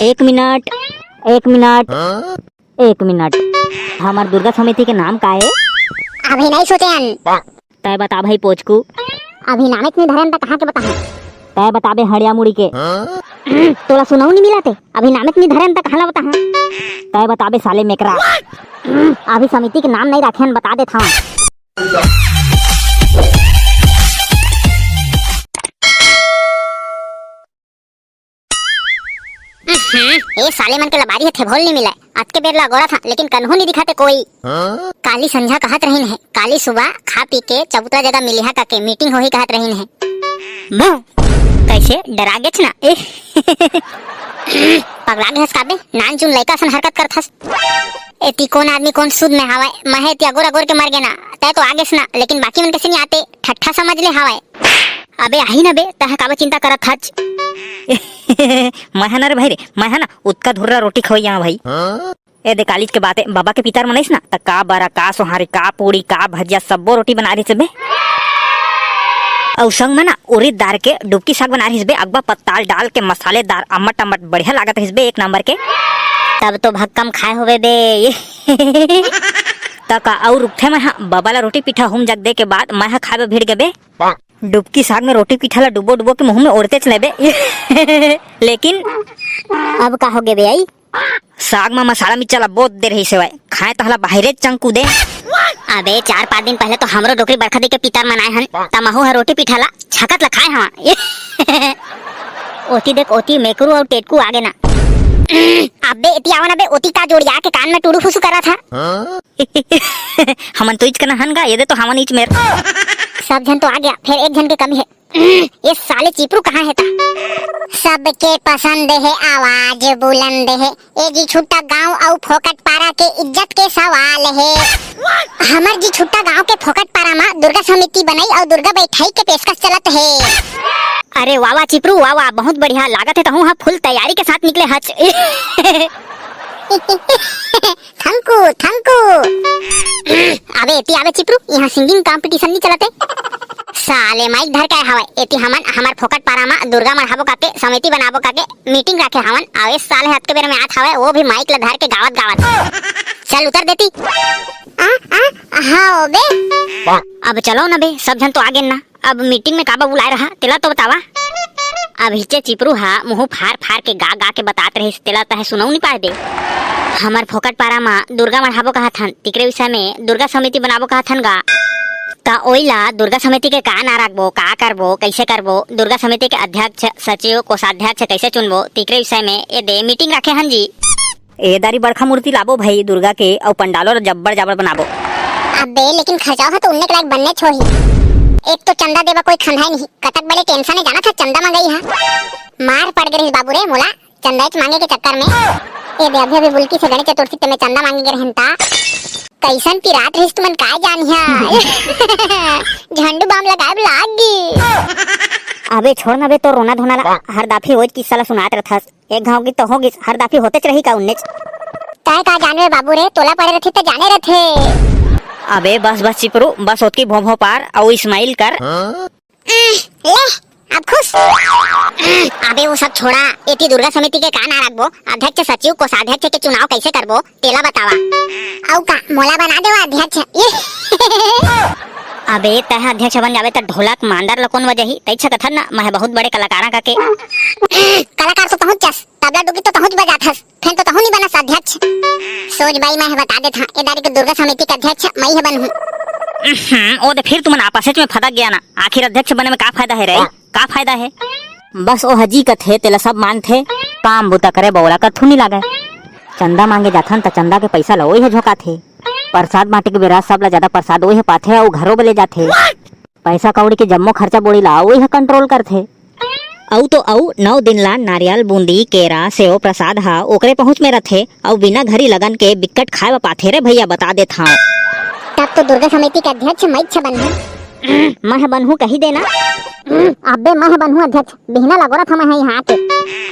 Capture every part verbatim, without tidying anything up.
एक मिनट, एक मिनट, एक मिनट। हमर दुर्गा समिति के नाम का ए? अभी नहीं सोचे हन। तय बता भाई पोचकू। अभी नामेच नहीं धरे हन त कहाँ के बताहूँ? तय बताबे हड़िया मुड़ी के। तोला सुनाऊ नहीं मिला ते? अभी नामेच नहीं धरे हन त कहाँ ला बताहूँ? तय बताबे साले मेकरा। अभी समिति के नाम नहीं रखे हन, बता देत हँव। हम्म, ए साले मन के लबारी ह थेभोल नी मिलय। अतके बेर ला अगोरत हँव, लेकिन कन्हू नी दिखत हे कोई। काली संझा कहत रहिन हे, काली सुबह खा पी के चबूतरा जगह मिलिहा कके मीटिंग होही कहत रहिन हे। बो, कैसे डरा गेच ना? ए, पगला गे हस का बे? नानचुन लइका असन हरकत करत हस। एती कोन आदमी कोन सूद में हावय? मैं ह एती अगोर अगोर के मर गे ना, तय तो आ गेस ना, लेकिन बाकी मन कइसे नी आते, ठट्ठा समझ ले हावय। अबे आही ना बे, तह काबर चिंता करत हच? मैं ह ना रे भाई रे, मैं ह ना उतका धुर्रा रोटी खवइया हँव भाई। ए दे कालीच के बात ए, बबा के पितर मनाइस ना, त का बरा, का सोहारी, का पूड़ी, का भजिया, सब्बो रोटी बना रहिस बे। अउ संग में ना उरिद दार के डुबकी साग बना रहिस बे, अगबा पत्ताल डाल के मसालेदार, अम्मट अम्मट बढ़िया लागत रहिस बे, एक नंबर के। तब तो भक्कम खाए होबे बे। त का अउ रुकथे, मैं ह बबा ला रोटी पीठा हुम जग दे के बाद मैं ह खाए बर भिड़ गेबे। डुबकी साग में रोटी पीठा ला डुबो डुबो के मुँह में ओढ़तेच लेबे। लेकिन अब का हो गे बे आई? साग में मसाला मिर्चा ला बोत दे रहिस हवय, खाए तहला बाहिरे चंकू दे। अबे चार पाँच दिन पहले तो हमरो डोकरी बरखा दी के पितर मनाए हन, त महू ह रोटी पीठा ला छकत ला खाए हवा। ओती देख, ओती मेकरू अउ टेटकू आगे ना। अबे एती आवा ना बे, ओती का जोड़िया के कान में टुडू फुसू करत हा? हमन तो इच कना हन गा, ये दे तो हमन इच मेर। सब झन तो आ गया, फेर एक झन के कमी हे। ये साले चिपरू कहाँ हे ता? सबके पसंद हे आवाज बुलंद हे। ए जी छुट्टा गांव अउ फोकट पारा के इज्जत के सवाल हे। हमर जी छुट्टा गांव के फोकट पारा म दुर्गा समिति बनई अउ दुर्गा बैठाई के पेशकश चलत हे। अरे वाह वाह चिपरू, वाह वाह, बहुत बढ़िया लागत हे। तहूँ ह फुल तैयारी के साथ निकले हच। Thank you, thank you. अबे एती आबे चिपरू, इहाँ सिंगिंग कॉम्पिटिशन नी चलत हे। साले माइक धर के आए हवय। एती हमन हमर फोकट पारा म दुर्गा मढ़ाबो काके, समिति बनाबो काके मीटिंग राखे हवन। अउ ए साले ह अतके बेर में आत हवय, वो भी माइक ल धर के गावत गावत। चल उतर देती। आ, आ, हाँ बे। अब चलो ना बे, सब झन तो आ गेन ना। अब मीटिंग में काबर बुलाए रहा, तेला तो बतावा। अब हिचे चिपरू हा मुंह फार फार के गा गा के बतात रहिस, तेला तहे सुनऊ नी पाए दे। हमर फोकट पारा म दुर्गा मढ़ाबो कहत हन, तिकरे विषय में दुर्गा समिति बनाबो कहत हन गा। त ओइला दुर्गा समिति के का नाम राखबो, का करबो, कइसे करबो, दुर्गा समिति के अध्यक्ष, सचिव, कोषाध्यक्ष कइसे चुनबो, तिकरे विषय में ए दे मीटिंग राखे हन जी। ए दारी बड़खा मूर्ति लाबो भाई दुर्गा के, अउ पंडालो ल जब्बर जाबर बनाबो। अबे, लेकिन खर्चा ह तो उन्ने के लायक बननेच होही। एक तो चंदा देबा कोई खंधाई नहीं, कतक बड़े टेंशन हे जानत ह चंदा मंगई ह। मार पड़ गे रहिस बाबू रे मोला, चंदाच मांगे के चक्कर में। ए दे, अभी अभी बुलकी से गणेश चतुर्थी ते में चंदा मांगे गे रहेन ता। कइसन पिरात रहिस तुमन काय जानिहा। झंडू बाम लगाए लाग गी। अबे छोड़ ना बे, तो रोना धोना ला हर दाफी ओज किस्सा ला सुनात रथस। एक घाव की तो हो गिस, हर दाफी होतेच रही का उन्नेच। तय का जानवे बाबू रे, तोला पड़े रथे त जाने रथे। अबे बस बस चिपरू, बस ओतकी भों भों पार, अउ smile कर। ले, अब खुश। अबे वो सब छोड़ा, एती दुर्गा समिति के का नाम रखबो, अध्यक्ष, सचिव, कोषाध्यक्ष के चुनाव कैसे करबो, तेला बतावा। अउ का मोला बना देवा अध्यक्ष? अबे तह अध्यक्ष बन जाबे त ढोलक मांदर ल कोन बजाही? तई छकथन ना, मैं बहुत बड़े कलाकार हंव कके। कलाकार तो पहुंच जास, तबला डुगी तो तहूं बजाथस, फेन तो तहूं नी बनस अध्यक्ष। सोच बाई, मैं ह बता देत हंव, ए दारी के दुर्गा समिति के अध्यक्ष मैं ह बनहूं। हम्म, ओ दे फिर तुमन आपस में फदक गया ना। आखिर अध्यक्ष बने में का फायदा हे रे? का फायदा हे? बस ओ हजी कथे, तेला सब मानथे। काम बुता करे बौला कथू नी लागय। चंदा मांगे जाथन त चंदा के पैसा ल ओही ह झोंकाथे। प्रसाद बांटे के बेरा सब ल ज्यादा प्रसाद ओही ह पाथे अउ घरो बले जाथे। पैसा कौड़ी के जम्मो खर्चा बोड़ी ला ओही ह control करथे। अउ तो अउ नौ दिन ला नारियल, बूंदी, केरा, सेव, प्रसाद हा ओकरे पहुंच में रथे अउ बिना घरी लगन के बिक्कट खाए बर पाथे रे भैया, बता देत हंव। तब तो दुर्गा समिति के अध्यक्ष मैं ह बनहूं। मैं ह बनहूं कही देना। अबे मैं ह बनहूं अध्यक्ष, बिहना लगोरत हंव मैं ह इहां आके।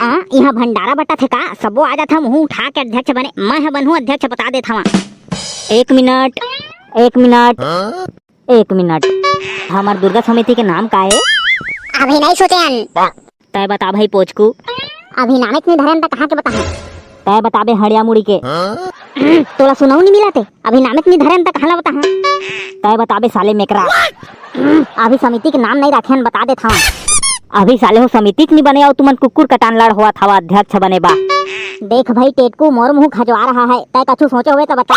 आ, इहां भंडारा बटत हे का? सबो आ जात हंव मुंह उठा के अध्यक्ष बने। मैं ह बनहूं अध्यक्ष, बता देत हंव। एक मिनट, एक मिनट। एक मिनट, हमर दुर्गा समिति के नाम का ए? अभी नहीं सोचे हन। तय बता भाई पोचकू। अभी नामेच नहीं धरेन त कहाँ के बताहूँ? तय बताबे हड़िया मुड़ी के। तोला सुनऊ नहीं मिला ते? अभी नामेच नहीं धरेन त कहाँ ला बताहूँ? तय बताबे साले मेकरा। अभी समिति के नाम नहीं रखे हन, बता देत हवं। अभी साले हो समिति के नहीं बने अउ तुमन कुकुर कटान लड़ होवत हवा अध्यक्ष बने बा। देख भाई टेटकू, मोर मुंह खजवा रहा है, तय कछु सोचे हुए तो बता।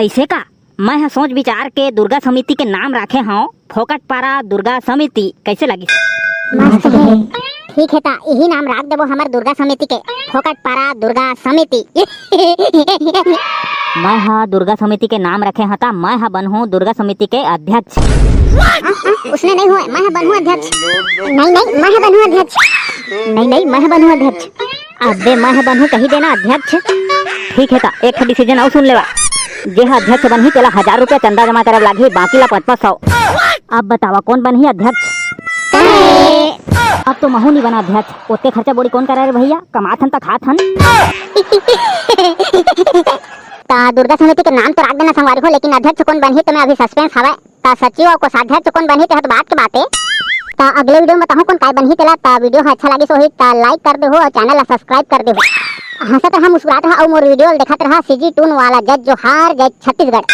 ऐसे का? मैं ह सोच विचार के दुर्गा समिति के नाम राखे हव फोकट पारा दुर्गा समिति, कैसे लगिस? मस्त है। ठीक है ता यही नाम राख देबो हमर दुर्गा समिति के, फोकट पारा दुर्गा समिति। मैं ह दुर्गा समिति के नाम रखे हव ता मैं ह बनहूँ दुर्गा समिति के अध्यक्ष। हाँ, हाँ, उसने नहीं हुआ, मैं ह बनहूँ अध्यक्ष। नहीं नहीं, मैं ह बनहूँ अध्यक्ष। नहीं नहीं, मैं ह बनहूँ अध्यक्ष। अबे मैं ह बनहूँ कही देना अध्यक्ष। ठीक है ता एक ठो डिसीजन अउ सुन लेवा। जे ह अध्यक्ष बनही तेला हजार रुपया चंदा जमा करे लागही, बाकी ला पाँच पाँच सौ। अब बतावा कौन बनही अध्यक्ष? अब तो महू नहीं बना अध्यक्ष, ओतके खर्चा बोड़ी कौन करा रे भैया, कमात हन त खात हन। ता दुर्गा समिति के नाम तो राख देना संगवारी हो, लेकिन अध्यक्ष कौन बनही तो मैं अभी सस्पेंस हवय। ता सचिव अउ कोषाध्यक्ष कौन बनही तेहा तो बात के बात ए। ता अगले वीडियो में बताहूँ कौन काय बनही तेला। ता वीडियो ह अच्छा लागिस होही ता लाइक कर देहू अउ चैनल ला सब्सक्राइब कर देहू। हंसत रहा, मुस्कुरात रहा अउ मोर वीडियो ल देखत रहा। सीजी टून वाला जय जोहार, जय छत्तीसगढ़।